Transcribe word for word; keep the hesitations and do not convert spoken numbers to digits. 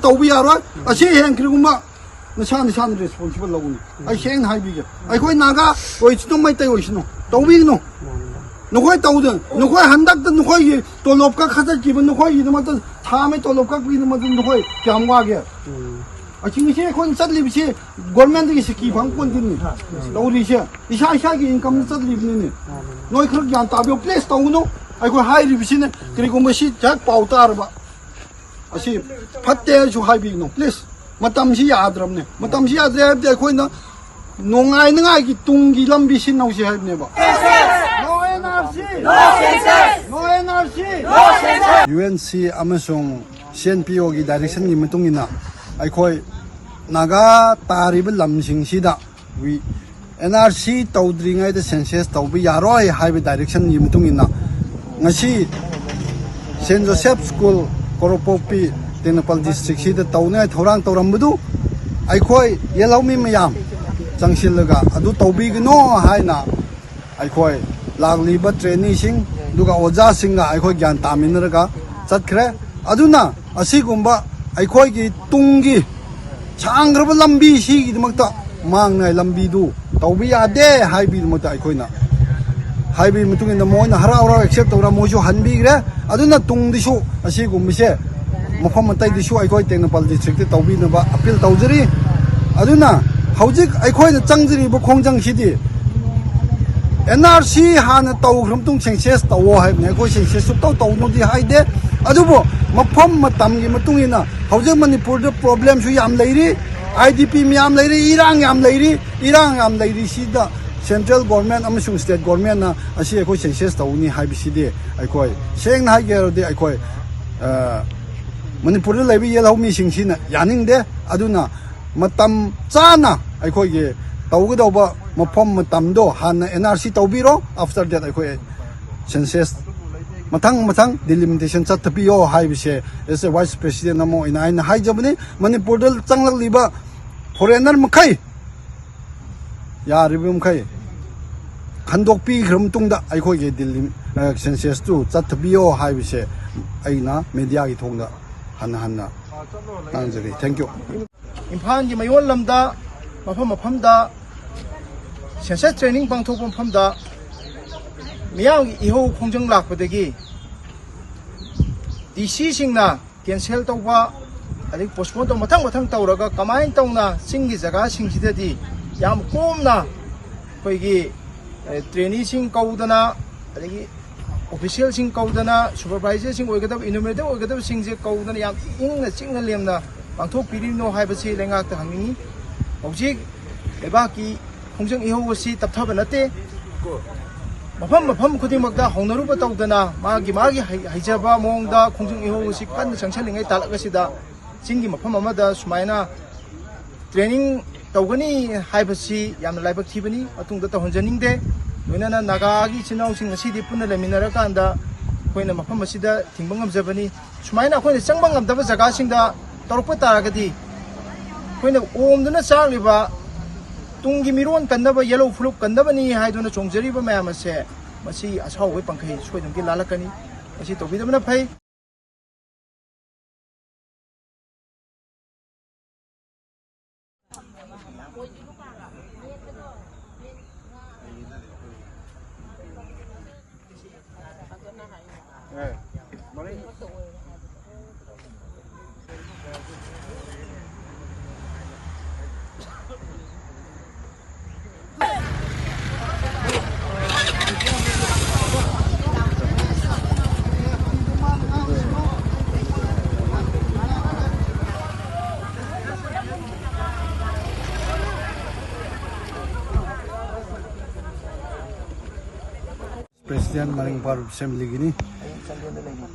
ꯇꯧꯕ ꯌꯥꯔꯣꯏ꯫ ꯑꯁꯤ ꯍꯌꯦꯡ ꯀꯔꯤꯒꯨꯝꯕ ꯅꯁꯥ ꯅꯁꯥꯅ ꯔꯦꯁꯄꯣꯟꯁꯤꯕꯜ ꯂꯧꯒꯅꯤ꯫ ꯑꯩ ꯁꯦꯡꯅ ꯍꯥꯏꯕꯤꯒꯦ, ꯑꯩꯈꯣꯏ ꯅꯥꯒꯥ ꯑꯣꯏꯁꯅꯨ, ꯃꯩꯇꯩ ꯑꯣꯏꯁꯅꯨ, ꯇꯧꯕꯤꯒꯅꯨ꯫ ꯅꯈꯣꯏ ꯇꯧꯗ, ꯅꯈꯣꯏ ꯍꯟꯗꯛꯇ ꯅꯈꯣꯏꯒꯤ ꯇꯣꯂꯣꯞ ꯀꯛ ꯈꯛꯇꯠꯈꯤꯕ, ꯅꯈꯣꯏꯒꯤꯗꯃꯛꯇ ꯊꯥ ꯑꯃꯒꯤ ꯇꯣꯂꯣꯞ ꯀꯛꯄꯒꯤꯗꯃꯛꯇ ꯅꯈꯣꯏ ꯀꯌꯥꯝ ꯋꯥꯒꯦ? ꯑꯁꯤ ꯉꯁꯤ ꯑꯩꯈꯣꯏꯅ ꯆꯠꯂꯤꯕꯁꯤ ꯒꯣꯔꯃꯦꯟꯗꯒꯤ ꯁꯤꯀꯤ ꯐꯪ ꯄꯣꯟꯇꯤꯅꯤ꯫ ꯇꯧꯔꯤꯁꯦ ꯏꯁꯥ ꯏꯁꯥꯒꯤ ꯏꯟꯀꯝꯗ ꯆꯠꯂꯤꯕꯅꯤꯅꯦ꯫ ꯅꯣꯏ ꯈꯔ ꯒ꯭ꯌꯥꯟ ꯇꯥꯕꯤꯌꯨ, ꯄ꯭ꯂꯤꯁ ꯇꯧꯒꯅꯨ꯫ ꯑꯩꯈꯣꯏ ꯍꯥꯏꯔꯤꯕꯁꯤꯅ ꯀꯔꯤꯒꯨꯝꯕ ꯁꯤ ꯍꯦꯛ ꯄꯥꯎ ꯇꯥꯔꯕ, ꯑꯁꯤ ꯐꯠꯇꯦ ꯍꯥꯏꯅꯁꯨ ꯍꯥꯏꯕꯤꯒꯅꯨ, ꯄ꯭ꯂꯤꯁ꯫ ꯃꯇꯝꯁꯤ ꯌꯥꯗ꯭ꯔꯕꯅꯦ꯫ ꯃꯇꯝꯁꯤ ꯌꯥꯗ꯭ꯔꯦ ꯍꯥꯏꯕꯗꯤ ꯑꯩꯈꯣꯏꯅ ꯅꯨꯡꯉꯥꯏꯅꯉꯥꯏꯒꯤ ꯇꯨꯡꯒꯤ ꯂꯝꯕꯤ ꯁꯤꯟꯅꯧꯁꯤ ꯍꯥꯏꯕꯅꯦꯕ꯫ No N R C! No N R C! U N C ꯑꯃꯁꯨꯡ C N P Oꯒꯤ ꯗꯥꯏꯔꯦꯛꯁꯟꯒꯤ ꯃꯇꯨꯡ ꯏꯟꯅ ꯑꯩꯈꯣꯏ ꯅꯥꯒꯥ ꯇꯥꯔꯤꯕ ꯂꯝꯁꯤꯡꯁꯤꯗ ꯋꯤ-, N R C ꯇꯧꯗ꯭ꯔꯤꯉꯩꯗ ꯁꯦꯟꯁꯁ ꯇꯧꯕ ꯌꯥꯔꯣꯏ ꯍꯥꯏꯕ ꯗꯥꯏꯔꯦꯛꯁꯟꯒꯤ ꯃꯇꯨꯡ ꯏꯟꯅ ꯉꯁꯤ ꯁꯦꯟ ꯖꯣꯁꯦꯐ ꯁ꯭ꯀꯨꯜ, ꯀꯣꯔꯣꯄꯣꯛꯄꯤ, ꯇꯦꯡꯅꯧꯄꯜ ꯗꯤꯁꯇ꯭ꯔꯤꯛꯁꯤꯗ ꯇꯧꯅꯤꯡꯉꯥꯏ ꯊꯧꯔꯥꯡ ꯇꯧꯔꯝꯕꯗꯨ ꯑꯩꯈꯣꯏ ꯌꯦꯜꯍꯧꯃꯤ ꯃꯌꯥꯝ ꯆꯪꯁꯤꯜꯂꯒ ꯑꯗꯨ ꯇꯧꯕꯤꯒꯅꯣ ꯍꯥꯏꯅ ꯑꯩꯈꯣꯏ ꯂꯥꯛꯂꯤꯕ ꯇ꯭ꯔꯦꯅꯤꯁꯤꯡ ꯑꯗꯨꯒ ꯑꯣꯖꯥꯁꯤꯡꯒ ꯑꯩꯈꯣꯏ ꯒ꯭ꯌꯥꯟ ꯇꯥꯃꯤꯟꯅꯔꯒ ꯆꯠꯈ꯭ꯔꯦ꯫ ꯑꯗꯨꯅ ꯑꯁꯤꯒꯨꯝꯕ ꯑꯩꯈꯣꯏꯒꯤ ꯇꯨꯡꯒꯤ ꯁꯥꯡꯈ꯭ꯔꯕ ꯂꯝꯕꯤ ꯁꯤꯒꯤꯗꯃꯛꯇ ꯃꯥꯡꯅꯤꯉꯥꯏ ꯂꯝꯕꯤꯗꯨ ꯇꯧꯕ ꯌꯥꯗꯦ ꯍꯥꯏꯕꯒꯤꯗꯃꯛꯇ ꯑꯩꯈꯣꯏꯅ ꯍꯥꯏꯕꯒꯤ ꯃꯇꯨꯡ ꯏꯟꯅ ꯃꯣꯏꯅ ꯍꯔꯥꯎ ꯍꯔꯥꯎ ꯑꯦꯛꯁꯦꯞ ꯇꯧꯔ ꯃꯣꯏꯁꯨ ꯍꯟꯕꯤꯈ꯭ꯔꯦ꯫ ꯑꯗꯨꯅ ꯇꯨꯡꯗꯁꯨ ꯑꯁꯤꯒꯨꯝꯕꯁꯦ ꯃꯐꯝ ꯑꯇꯩꯗꯁꯨ ꯑꯩꯈꯣꯏ ꯇꯦꯡꯅꯧꯄꯜ ꯗꯤꯁꯇ꯭ꯔꯤꯛꯇ ꯇꯧꯕꯤꯅꯕ ꯑꯄꯤꯜ ꯇꯧꯖꯔꯤ꯫ ꯑꯗꯨꯅ ꯍꯧꯖꯤꯛ ꯑꯩꯈꯣꯏꯅ ꯆꯪꯖꯔꯤꯕ ꯈꯣꯡꯖꯪꯁꯤꯗꯤ N R C ꯍꯥꯟꯅ ꯇꯧꯈ꯭ꯔ ꯃꯇꯨꯡ ꯁꯦꯟꯁꯦꯁ ꯇꯧꯋꯣ ꯍꯥꯏꯕꯅꯤ꯫ ꯑꯩꯈꯣꯏ ꯁꯦꯟꯁꯦꯁ ꯁꯨꯛꯇꯧ ꯇꯧꯅꯨꯗꯤ ꯍꯥꯏꯗꯦ꯫ ꯑꯗꯨꯕꯨ ꯃꯐꯝ ꯃꯇꯝꯒꯤ ꯃꯇꯨꯡ ꯏꯟꯅ ꯍꯧꯖꯤꯛ ꯃꯅꯤꯄꯨꯔꯗ ꯄ꯭ꯔꯣꯕ꯭ꯂꯦꯝꯁꯨ ꯌꯥꯝ ꯂꯩꯔꯤ, I D P ꯃꯌꯥꯝ ꯂꯩꯔꯤ, ꯏꯔꯥꯡ ꯌꯥꯝ ꯂꯩꯔꯤ꯫ ꯏꯔꯥꯡ ꯌꯥꯝ ꯂꯩꯔꯤꯁꯤꯗ ꯁꯦꯟꯇ꯭ꯔꯦꯜ ꯒꯣꯔꯃꯦꯟ ꯑꯃꯁꯨꯡ ꯁ꯭ꯇꯦꯠ ꯒꯣꯔꯃꯦꯟꯅ ꯑꯁꯤ ꯑꯩꯈꯣꯏ ꯁꯦꯟꯁꯦꯁ ꯇꯧꯅꯤ ꯍꯥꯏꯕꯁꯤꯗꯤ ꯑꯩꯈꯣꯏ ꯁꯦꯡꯅ ꯍꯥꯏꯒꯦ ꯍꯥꯏꯔꯗꯤ ꯑꯩꯈꯣꯏ, ꯑ, ꯃꯅꯤꯄꯨꯔꯗ ꯂꯩꯕ ꯌꯦꯜꯍꯧꯃꯤꯁꯤꯡꯁꯤꯅ ꯌꯥꯅꯤꯡꯗꯦ꯫ ꯑꯗꯨꯅ ꯃꯇꯝ ꯆꯥꯅ ꯑꯩꯈꯣꯏꯒꯤ ꯇꯧꯒꯗꯧꯕ ꯃꯐꯝ ꯃꯇꯝꯗꯣ ꯍꯥꯟꯅ N R C ꯇꯧꯕꯤꯔꯣ, after that ꯑꯩꯈꯣꯏ ꯁꯦꯟꯁꯦꯁ ꯃꯊꯪ ꯃꯊꯪ ꯗꯤꯂꯤꯃꯤꯇꯦꯁꯟ ꯆꯠꯊꯕꯤꯌꯣ ꯍꯥꯏꯕꯁꯦ as a vice president ꯑꯃ ꯑꯣꯏꯅ ꯑꯩꯅ ꯍꯥꯏꯖꯕꯅꯤ꯫ ꯃꯅꯤꯄꯨꯔꯗ ꯆꯪꯂꯛꯂꯤꯕ ꯐꯣꯔꯦꯟꯅꯔ ꯃꯈꯩ ꯌꯥꯔꯤꯕ ꯃꯈꯩ ꯈꯟꯗꯣꯛꯄꯤꯈ꯭ꯔ ꯃꯇꯨꯡꯗ ꯑꯩꯈꯣꯏꯒꯤ ꯗꯤꯂꯤ-, ꯑ, ꯁꯦꯟꯁꯦꯁꯇꯨ ꯆꯠꯊꯕꯤꯌꯣ ꯍꯥꯏꯕꯁꯦ ꯑꯩꯅ ꯃꯦꯗꯤꯌꯥꯒꯤ ꯊꯣꯡꯗ ꯍꯟꯅ ꯍꯟꯅ ꯇꯥꯡꯖꯔꯤ꯫ Thank you꯫ ꯏꯝꯐꯥꯜꯒꯤ ꯃꯌꯣꯜ ꯂꯝꯗ ꯃꯐꯝ ꯃꯐꯝꯗ ꯁꯦꯟꯁꯁ ꯇ꯭ꯔꯦꯅꯤꯡ ꯄꯥꯡꯊꯣꯛꯄ ꯃꯐꯝꯗ ꯃꯤꯌꯥꯝꯒꯤ ꯏꯍꯧ ꯈꯣꯡꯖꯪ ꯂꯥꯛꯄꯗꯒꯤ ꯗꯤ ꯁꯤꯁꯤꯡꯅ ꯀꯦꯟꯁꯦꯜ ꯇꯧꯕ, ꯑꯗꯒꯤ ꯄꯣꯁꯄꯣꯟ ꯇꯧꯕ, ꯃꯊꯪ ꯃꯊꯪ ꯇꯧꯔꯒ ꯀꯃꯥꯏꯅ ꯇꯧꯅ ꯆꯤꯡꯒꯤ ꯖꯒꯥꯁꯤꯡꯁꯤꯗꯗꯤ ꯌꯥꯝ ꯀꯣꯝꯅ ꯑꯩꯈꯣꯏꯒꯤ, ꯑꯦ, ꯇ꯭ꯔꯦꯅꯤꯁꯤꯡ ꯀꯧꯗꯅ, ꯑꯗꯒꯤ ꯑꯣꯐꯤꯁꯤꯌꯦꯜꯁꯤꯡ ꯀꯧꯗꯅ, ꯁꯨꯄꯔꯚꯥꯏꯖꯔꯁꯤꯡ ꯑꯣꯏꯒꯗꯕ, ꯏꯅꯨꯃꯔꯦꯇꯔ ꯑꯣꯏꯒꯗꯕꯁꯤꯡꯁꯦ ꯀꯧꯗꯅ ꯌꯥꯝ ꯏꯪꯅ ꯆꯤꯛꯅ ꯂꯦꯝꯅ ꯄꯥꯡꯊꯣꯛꯄꯤꯔꯤꯕꯅꯣ ꯍꯥꯏꯕꯁꯤ ꯂꯩꯉꯥꯛꯇ ꯍꯪꯅꯤꯡꯏ꯫ ꯍꯧꯖꯤꯛ ꯂꯩꯕꯥꯛꯀꯤ ꯈꯣꯡꯖꯪ ꯏꯍꯧ ꯑꯁꯤ ꯇꯞꯊꯕ ꯅꯠꯇꯦ꯫ ꯃꯐꯝ ꯃꯐꯝ ꯈꯨꯗꯤꯡꯃꯛꯇ ꯍꯧꯅꯔꯨꯕ ꯇꯧꯗꯅ ꯃꯥꯒꯤ ꯃꯥꯒꯤ ꯍꯩ-, ꯍꯩꯖꯕ ꯃꯑꯣꯡꯗ ꯈꯣꯡꯖꯪ ꯏꯍꯧ ꯑꯁꯤ ꯀꯟꯅ ꯆꯪꯁꯤꯜꯂꯤꯉꯩ ꯇꯥꯂꯛ ꯑꯁꯤꯗ ꯆꯤꯡꯒꯤ ꯃꯐꯝ ꯑꯃꯗ ꯁꯨꯃꯥꯏꯅ ꯇ꯭ꯔꯦꯅꯤꯡ ꯇꯧꯒꯅꯤ ꯍꯥꯏꯕꯁꯤ ꯌꯥꯝꯅ ꯂꯥꯏꯕꯛ ꯊꯤꯕꯅꯤ꯫ ꯃꯇꯨꯡꯗ ꯇꯧꯍꯟꯖꯅꯤꯡꯗꯦ꯫ ꯂꯣꯏꯅꯅ ꯅꯥꯒꯥꯒꯤ ꯏꯆꯤꯟ ꯏꯅꯥꯎꯁꯤꯡ ꯉꯁꯤꯗꯤ ꯄꯨꯟꯅ ꯂꯩꯃꯤꯟꯅꯔꯀꯥꯟꯗ ꯑꯩꯈꯣꯏꯅ ꯃꯐꯝ ꯑꯁꯤꯗ ꯊꯤꯡꯕ ꯉꯝꯖꯕꯅꯤ꯫ ꯁꯨꯃꯥꯏꯅ ꯑꯩꯈꯣꯏꯅ ꯆꯪꯕ ꯉꯝꯗꯕ ꯖꯒꯥꯁꯤꯡꯗ ꯇꯧꯔꯛꯄ ꯇꯥꯔꯒꯗꯤ ꯑꯩꯈꯣꯏꯅ ꯑꯣꯝꯗꯨꯅ ꯆꯥꯛꯂꯤꯕ ꯇꯨꯡꯒꯤ ꯃꯤꯔꯣꯟ ꯀꯟꯅꯕ, ꯌꯦꯜꯍꯧ ꯐꯨꯔꯨꯞ ꯀꯟꯅꯕꯅꯤ ꯍꯥꯏꯗꯨꯅ ꯆꯣꯡꯖꯔꯤꯕ ꯃꯌꯥꯝ ꯑꯁꯦ ꯃꯁꯤ ꯑꯁꯥꯎꯕꯒꯤ ꯄꯥꯡꯈꯩ ꯁꯣꯏꯗꯅꯒꯤ ꯂꯥꯜꯂꯛꯀꯅꯤ꯫ ꯃꯁꯤ ꯇꯧꯕꯤꯗꯕꯅ ꯐꯩ꯫ President ꯃꯔꯤꯡ ꯄꯥꯔꯨ ꯑꯦꯁꯦꯝꯕ꯭ꯂꯤꯒꯤꯅꯤ꯫